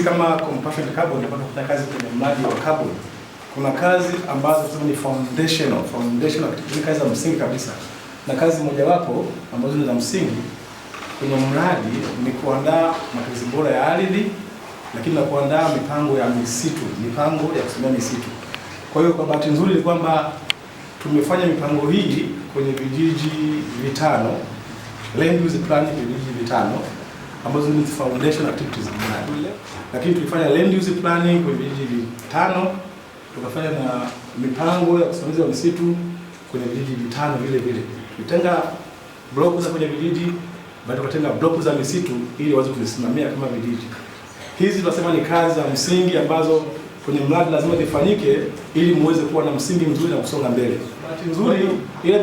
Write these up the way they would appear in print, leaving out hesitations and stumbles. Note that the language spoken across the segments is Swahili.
Kama Compassionate Carbon ambayo tunafanya kazi kwenye mradi wa carbon, kuna kazi ambazo tunasema ni foundational, ni kazi za msingi kabisa, na kazi mojawapo ambazo ni za msingi kwenye mradi ni kuandaa matumizi bora ya ardhi, lakini na kuandaa mipango ya misitu, mipango ya kusimamia misitu. Kwa hiyo kwa bahati nzuri ni kwamba tumefanya mipango hii kwenye vijiji 5, land use plan vijiji 5 ambazo ni foundation activities mradi. Lakini tulifanya land use planning kwenye vijiji 5, tukafanya na mipango ya usimamizi wa misitu kwenye vijiji 5 vile vile. Tulitenga block za kwenye vijiji, baada tukatenga block za misitu ili waweze kuzisimamia kama vijiji. Hizi tunasema ni kazi za msingi ambazo kwenye mradi lazima zifanyike ili muweze kuwa na msingi mzuri na kusonga mbele. Bahati nzuri ile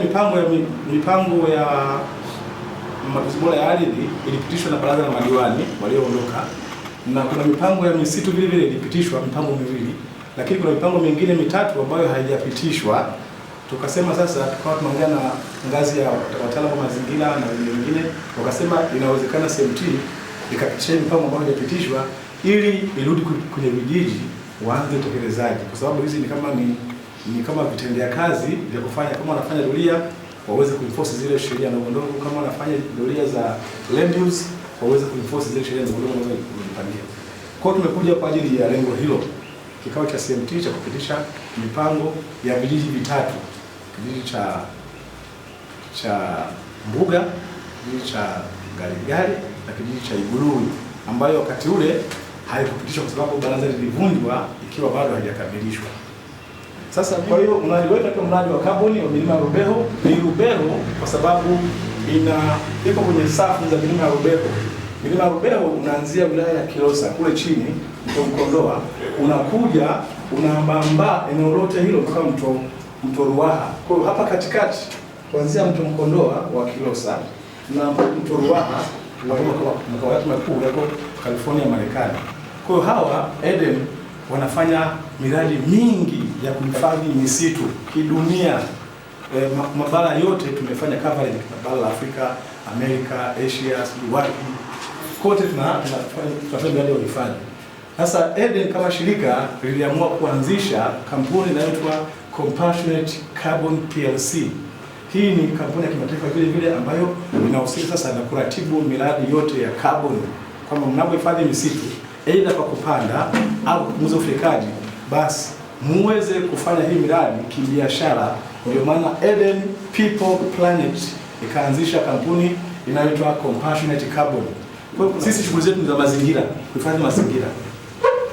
mipango ya matumizi bora ya ardhi ilipitishwa na baraza la madiwani walioondoka, na kuna mipango ya misitu vile vile ilipitishwa, mipango 2, lakini kuna mipango mingine 3 ambayo haijapitishwa. Tukasema sasa, tukawa tunaongea na ngazi ya wataalamu wa mazingira na wengine, wakasema inawezekana CMT ikapitisha mipango ambayo haijapitishwa ili irudi kwenye vijiji waanze utekelezaji, kwa sababu hizi ni kama vitendea kazi vya kufanya. Kama wanafanya doria waweze kuenforce zile sheria ndogo ndogo, kama wanafanya doria za land use waweze kuenforce zile sheria ndogo ndogo ambazo wamejipangia. Kwa hiyo tumekuja kwa ajili ya lengo hilo, kikao cha CMT cha kupitisha mipango ya vijiji 3, kijiji cha Mbuga, kijiji cha Galigari na kijiji cha Igurui, ambayo wakati ule haikupitishwa kwa sababu baraza lilivunjwa ikiwa bado haijakamilishwa. Sasa kwa hiyo mradi wetu kwa mradi wa kaboni wa milima ya Rubeho ni Rubeho kwa sababu iko kwenye safu za milima ya Rubeho. Milima ya Rubeho unaanzia wilaya ya Kilosa kule chini mto Mkondoa, unakuja unaambamba eneo lote hilo mpaka mto Ruaha. Kwa hiyo hapa katikati kuanzia mto Mkondoa wa Kilosa na mto Ruaha wa makao yake makuu yako California, Marekani. Kwa hiyo hawa Eden wanafanya miradi mingi ya kuhifadhi misitu kidunia. Mabara yote tumefanya coverage, bara la Afrika, Amerika, Asia, sijui wapi kote tunafanya miradi ya uhifadhi. Sasa Eden kama shirika liliamua kuanzisha kampuni inayoitwa Compassionate Carbon PLC. Hii ni kampuni ya kimataifa vile vile ambayo inahusika sasa na kuratibu miradi yote ya carbon, kwamba mnapohifadhi misitu aidha kwa kupanda au kupunguza ufyekaji, basi muweze kufanya hii miradi kibiashara. Ndio maana Eden People Planet ikaanzisha kampuni inayoitwa Compassionate Carbon. Kwa hiyo sisi shughuli zetu ni za mazingira, kuhifadhi mazingira,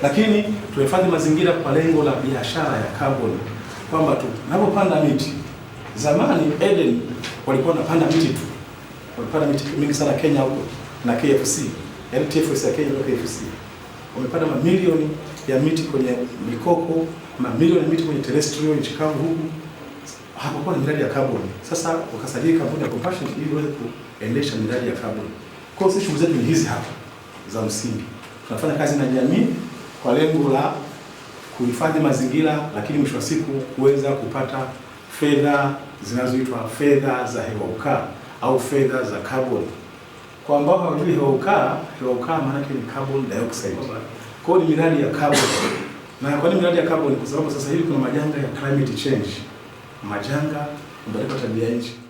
lakini tunahifadhi mazingira kwa lengo la biashara ya carbon, kwamba tu tunapopanda miti. Zamani Eden walikuwa wanapanda miti tu, walipanda miti mingi sana Kenya huko na KFC, yaani TFS ya Kenya na KFC wamepanda mamilioni ya miti kwenye mikoko, mamilioni ya miti kwenye terrestrial nchi kavu huku. Hapakuwa na miradi ya carbon. Sasa wakasajili kampuni ya Compassionate ili iweze kuendesha miradi ya carbon. Kwa hiyo sisi shughuli zetu ni hizi hapa za msingi. Tunafanya kazi na jamii kwa lengo la kuhifadhi mazingira, lakini mwisho wa siku kuweza kupata fedha zinazoitwa fedha za hewa ukaa au fedha za carbon. Kwa ambao hawajui hewa ukaa, hewa ukaa maana yake ni carbon dioxide. Kwa hiyo ni miradi ya carbon. Na kwa nini miradi ya carbon? Kwa sababu sasa hivi kuna majanga ya climate change, majanga mabadiliko ya tabia nchi.